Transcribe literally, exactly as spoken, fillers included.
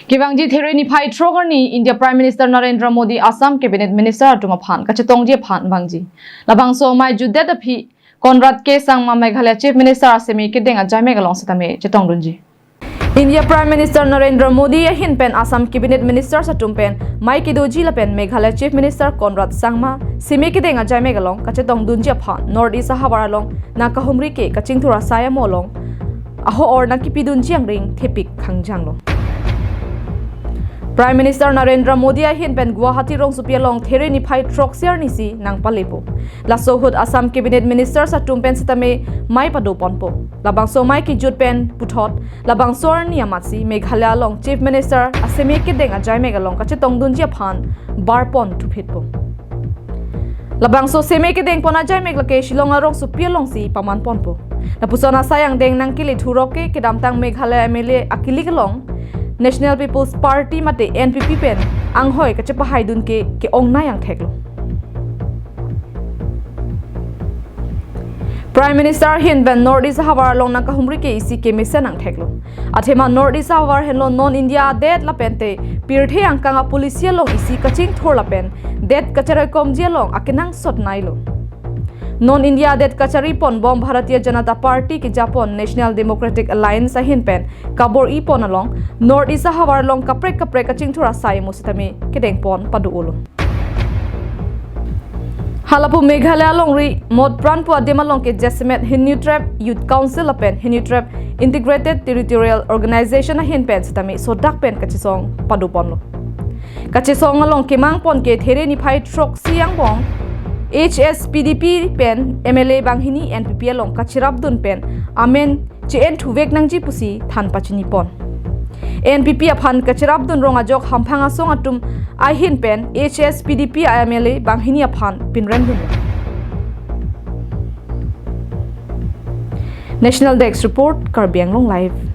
Kevangji There niphai throk arni India Prime Minister Narendra Modi Assam Cabinet Minister atum aphan kachetongji aphan vangji. Labangso amei jutdet aphi Conrad K Sangma Meghalaya Chief Minister aseme kedeng ajaimek along setame chetongdunji. India Prime Minister Narendra Modi ahin pen Assam Cabinet Ministers atum pen mei kedoji lapen Meghalaya Chief Minister Conrad Sangma seme kedeng ajaimek along kachetongdunji aphan North East ahavar along nangkahumri ke kachingthur asai amo along aho-or nangkipidunji angring thepik khangjanglo. Prime Minister Narendra Modi ahin pen Guwahati rongsopi along There niphai throksi arnisi nangpalepo. Laso ahut Assam Cabinet Ministers atum pen setame mei padoponpo. Labangso mei kejut pen puthot labangso arni amatsi Meghalaya along Chief Minister aseme kedeng ajaimek along kachetongdunji aphan barpon thuphitpo. Labangso seme kedengpon ajaimek lake Shillong arongsopi alongsi pamanponpo. Lapuson asai angdeng nangkele thurok ke kedamtang Meghalaya M L A akilik along National People's Party mate N P P pen anghoi kachepahaidun ke ke-ongnei angtheklo. Prime Minister ahin pen North East ahavar along nangkahumri ke isi kemesen angtheklo. Athema North East ahavar henlo non India adet lapente pirthe angkang a-policy along isi kachingthur lapen det kacheroikomji along akenangsot neilo. Non India adet kachariponbom Bharatiya Janata Party kejapon National Democratic Alliance ahin pen kabor-ipon along North East ahavar along kaprek kaprek kachingthur asai amo setame kedengpon pado-olo. Halapu Meghalaya alongri Motpran pu adim along ke jasemet Hynniewtrep Youth Council lapen Hynniewtrep Integrated Territorial Organization ahin pen setame sodak pen kachesong padoponlo. Kachesong along kemangpon ke There niphai throksi angbong H S P D P pen M L A banghini N P P along kacherapdun pen amen che-en thuvek nangji pusi than pachinipon. N P P aphan kacherapdun rong ajok hamphang asong atum ahin pen H S P D P M L A banghini aphan pinremdun. National Desk Report, Karbi Anglong Live.